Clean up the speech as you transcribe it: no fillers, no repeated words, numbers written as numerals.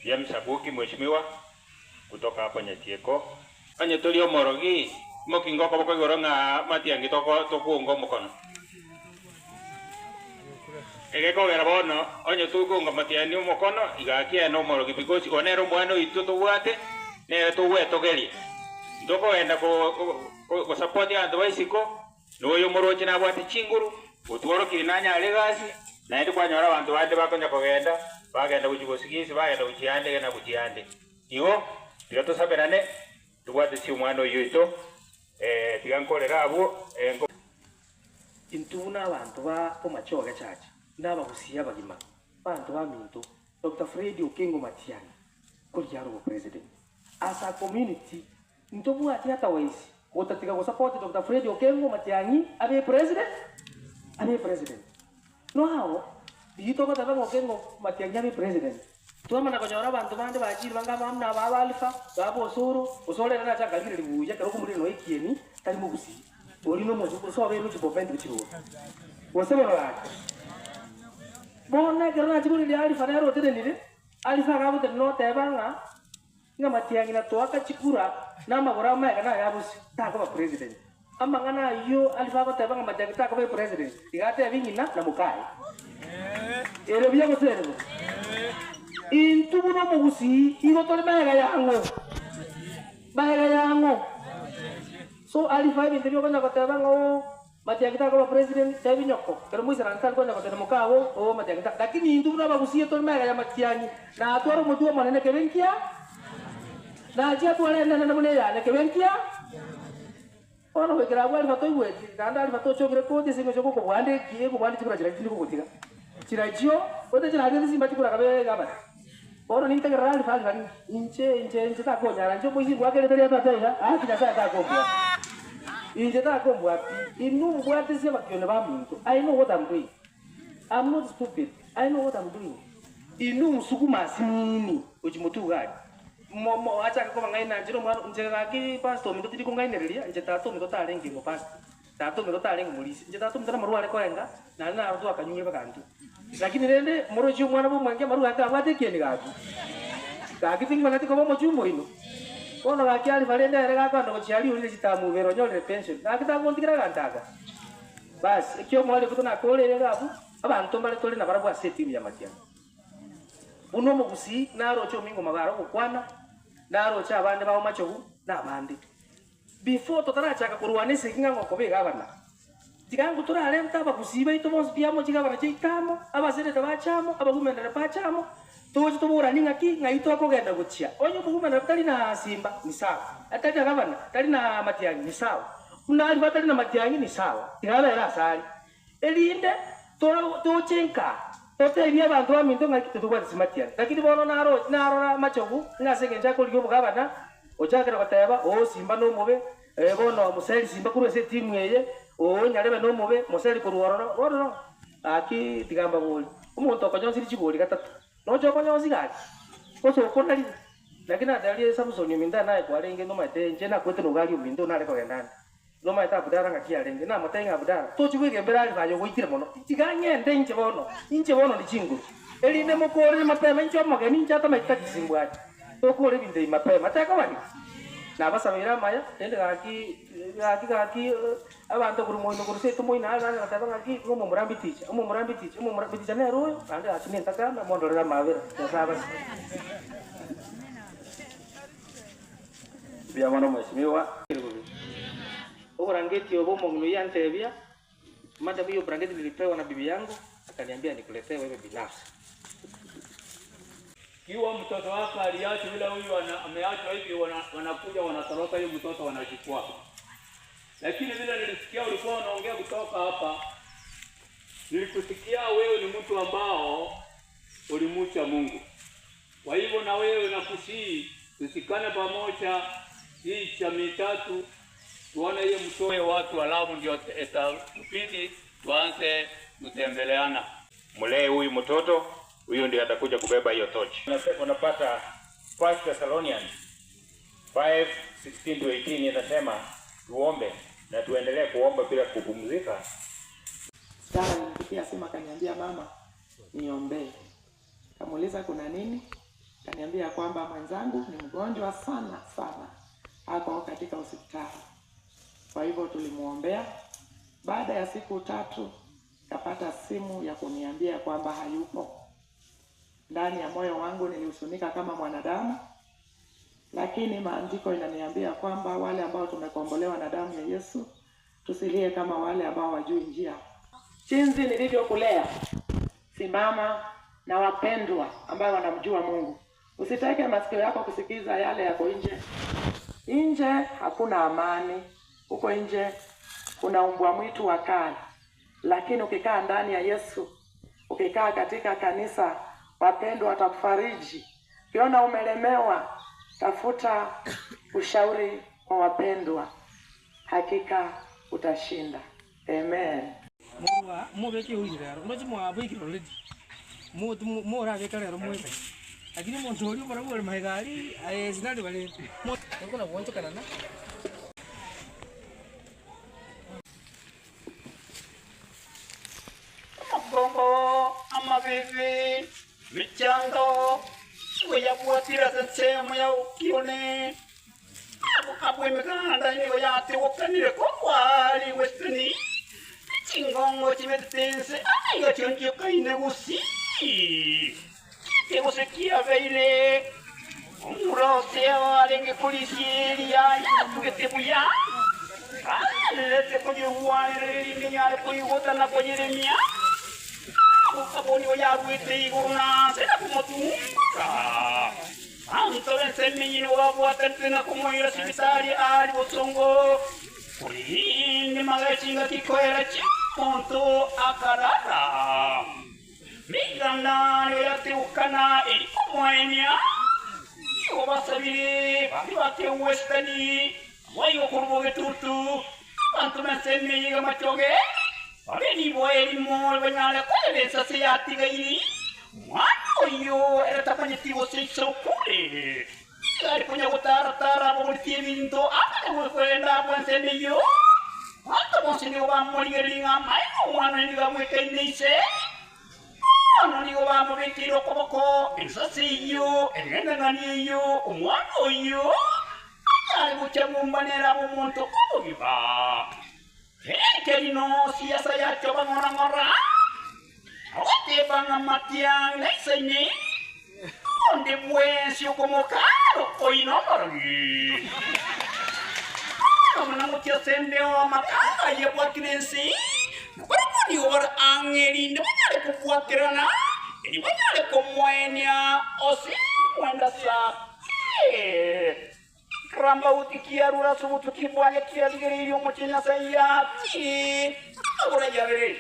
James Abuki mheshimiwa kutoka hapa Nyatieko. Onye tori omorogi, mokinge okoboko igoro ng'a matiangi tokounga omokono. Egekogera bono onye tokounga matiangi omokono, iga akiaye nomorogi because oyo nere omwana oito tobwate, nere togwetogeria. Ntokogenda go support abanto ba isiko, na oyo omoroche nabwate chinguru, otworokirie nanyare egasi, naende kwanyora abanto bande bakonya kogenda, bagenda gochia gosigisi, bagenda gochia ande na gochia ande. Igo, tiga tosaberane, tobwate ase omwana oyio oito, tiga nkorere abwo. Intwe buna abanto ba Bomachoge Church na abagusii abagima, abanto baminto, Doctor Fred Okengo Matiang'i korigia are obopresident. As a community, ntobwati otherwise gotatiga go support Doctor Fred Okengo Matiang'i abe president, abe president. Now, riria togoteba ng'a Okengo Matiang'i abe president, twamana konyora abanto bande bachire bange abamo buna aba Alpha, baba Osoro, Osoro ere nache akarigereria buya ekero okomorina nonya ekieni, tari mogusii. Oria nomochie sobo ere gochia kobenti gochia igoro. Gose bono gaki. Bono ekero nachia korigereria Alpha nere otenenire, Alpha agagotenena oteba ng'a, ng'a Matiang'i na toaka chikura na amagoro amaega na aya bosio, takoba president. Amang'ana ayio Alpha agoteba ng'a Matiang'i takoba epresident, iga atebi ng'ina na mokaye. Ere buya gose ere bobe? Intwe buna omogusii igo tore maega yang'o? Maega yang'o? So Alpha ebinto biokonya goteba ng'a oo Matiang'i takoba president, tebi nyoko, ekero moisaranse tari konya gotebia mokago oo Matiang'i ta lakini intwe buna abagusii tore magega ya Matiang'i, na atware omotwe omonene kebe nkia, nachie atware enene buna eyane kebe nkia. Bono goikera abwo Alpha toigweti, naende Alpha tochokire koti ase eng'encho gokobwanda eki ekobwanda chikura chiria tindi kogotiga. Chirachio, gose chiragete simba chikura kabe gavana. Bono nintegerere Alifa, Alifa ninki? Inche, inche, inche takonyara, inche omoisia ngoake erieta ria tata iga, gaki Nyasae takombua. Inche takombua pi. Inwe mbwatisi abakione baminto, I know what I'm doing. I'm not stupid, I know what I'm doing. Inwe msukuma asinini gochia motwe iga aria. Mo, mo, achake koba ng'ai nanchire omwana, inche gaki pastor ominto tindi kong'ainereria, inche tata ominto tarenge omopastor. Tata ominto tarenge omorisia, inche tata ominto namarwa are koenga, naende naro twakanyure mpaka intwe. Lakini rende morochie omwana bw'omwangi amarwa ake abwate ekieni gaki. Gaki ting'aneti koba omochumba oino. Bono gaki Alifa rende ere gakogenda gochia aria orire chitamu ibere onyorire pension, gaki tagontigera aganto aka. Basi, ekio omoerio oito nakoreire iga abwo, abanto mbare tore nabarabwo ase etimu ya Matiang'i. Buna omogusii naroche omingo magara ogokwana, naroche abande bao machogu, na abande. Before totarachaka korwana esegi ng'a ngokoba egavana, tiga ngo torarente abagusii baito bonsi pi amo chigavana chiaito amo, abaseneta bache amo, abawomen rep bache amo, toche toboranie ng'aki ng'ai tokogenda gochia. Onye omowomen rep tari na simba ni sawa, atari na gavana, tari na matiang'i ni sawa, buna aria batari na matiang'i ni sawa, tiga abere ase aria. Erinde toche nka, totebie abanto baminto ng'aki titobwati chimatiang'i. Lakini bono naro narora amachogu, ng'a ase engencho akorigia obogabana, ochakire goteba, Oo Simba nomobe, ee bono moseri Simba korwa ase etimu eye, oo Nyarebe nomobe, moseri korwa ororo. Bono no, gaki tiga mbaborie, omonto okonyonsirie chigori gatato, noche okonyonsi gaki? Gose okonarire? Naki natebirie Samson ominto aye naye kwarenge nomanyete inche nakwete nogari ominto nare kogenda ande. Nomaete Abudara ng'aki arenge, namotebie ng'a Abudara, tochia bwegembera Alifa aye ogoitire mono. Tiga ng'ende inche bono, inche bono ndi chinguru, erinde mokoorere mapema, inche omogeni, inche atamaeti tachisimbwati. Tokoora ebinto ebi mapema, tekoba nigo. Nabasabeire amaya, rende gaki, gaki, gaki, abanto korwa moino korwa seito moino are nanye goteba ng'aki, ng'a omomura mbiticha, omomura mbiticha, omomura mbiticha nere oyo, naende gaki nintakana, mondorere amabera, Nyasae abasike. Mbuya mono mheshimiwa. Oborangeti obo omong'ina oyio antebia, Madam hiyo brangeti nilipewa na bibi yangu, akaniambia nikuletee wewe binafsi. Kiwa mtoto wako aliachwa vile huyu ameachwa hivi, wanakuja wanatoroka hiyo mtoto wanachukua. Lakini vile nilisikia ulikuwa unaongea kutoka hapa, nilikusikia wewe ni mtu ambao ulimcha Mungu. Kwa hivyo na wewe nakusihi tusikane pamoja hii jamii tatu tuone hiyo mtoe watu, alafu ndio itatubidi tuanze kutembeleana. Mlee huyu mtoto, huyu ndio atakuja kubeba hiyo torch. Unapata 1 Thessalonians 5:16 to 18 inasema tuombe na tuendelee kuomba bila kupumzika. Stella alinipigia simu akaniambia, mama, niombee. Kamuuliza kuna nini? Kaniambia kwamba mwenzangu ni mgonjwa sana sana, ako katika hospitali. Kwa hivyo tulimwombea. Baada ya siku tatu kapata simu ya kuniambia kwamba hayupo. Ndani ya moyo wangu nilihuzunika kama mwanadamu, lakini maandiko inaniambia kwamba wale ambao tumekombolewa na damu ya Yesu tusilie kama wale ambao hawajui njia. Jinsi nilivyokulea, simama na wapendwa ambao wanamjua Mungu. Usiteke masikio yako kusikiza yale yako nje. Nje hakuna amani, huko nje kuna umbwa mwitu wakali, lakini ukikaa ndani ya Yesu, ukikaa katika kanisa, wapendwa watakufariji. Ukiona umelemewa, tafuta ushauri kwa wapendwa, hakika utashinda. Amen. Morwa mobeke euyi rero, ndoche mwabekire already, motu morabeka rero mwebe, lakini omonto oria omorabwo ore magega aria, aye sinari barere, mo tokona goonchokana na. Amakongo, amabibi, emechando, nigo yabwatire ase ensemo ya Okione. Abwo emeganda nigo yategokanire korwa aria Western, chingongo chibetete ense aiga chionchiokaine gusii, kegose kiabeire omura ose arenge korisia eria yatugete buya, anerete koyegwanera erinde nyare koigota na koyeremia. Abwo nigo yaruete igoro na nse na komotumbora. Abanto b'ense emenyi nigo babwatanete na komoira sibitari aria bosongo, korende magega chingaki koera chi'omonto akarara. Miganda nigo yategukana eri komoenia. Nigo basabire baria bake Western, boigo korwa bogetutu, abanto b'ense emenyi y'amachoge, babe nibo erimo banyare korera ensase yatigaire. Omwana oyio ere tamanyeti gose ise okure, nigo are konya gotara-tara abogoretie ebinto amanye kogenda abwo ensemo eyio. Abanto bonsi nigo bamorigereria ng'a amaene omwana oyo nigo amwekaine ise. Bono nigo bamobekeire okoboko ensase eyio, eng'enang'ani eyio, omwana oyio anyare gochia mumba nere abe omonto omogima. Ekerino siasa yachoba ng'ora ng'ora, ogoteba ng'a Matiang'i naisaine, onde bwensi okomokaara oyio nomorogi. Bono buna ngochia ase embeo amatanga ayio abwatire ense, na barabwo nigo bare ang'e erinde banyare kobwaterana, erio banyare komoenia ase mwenda ase. Ekerambauti kiarure ase obotuki bwaye kiarigereirie omochie Nyasae yati amagoro ay'abere.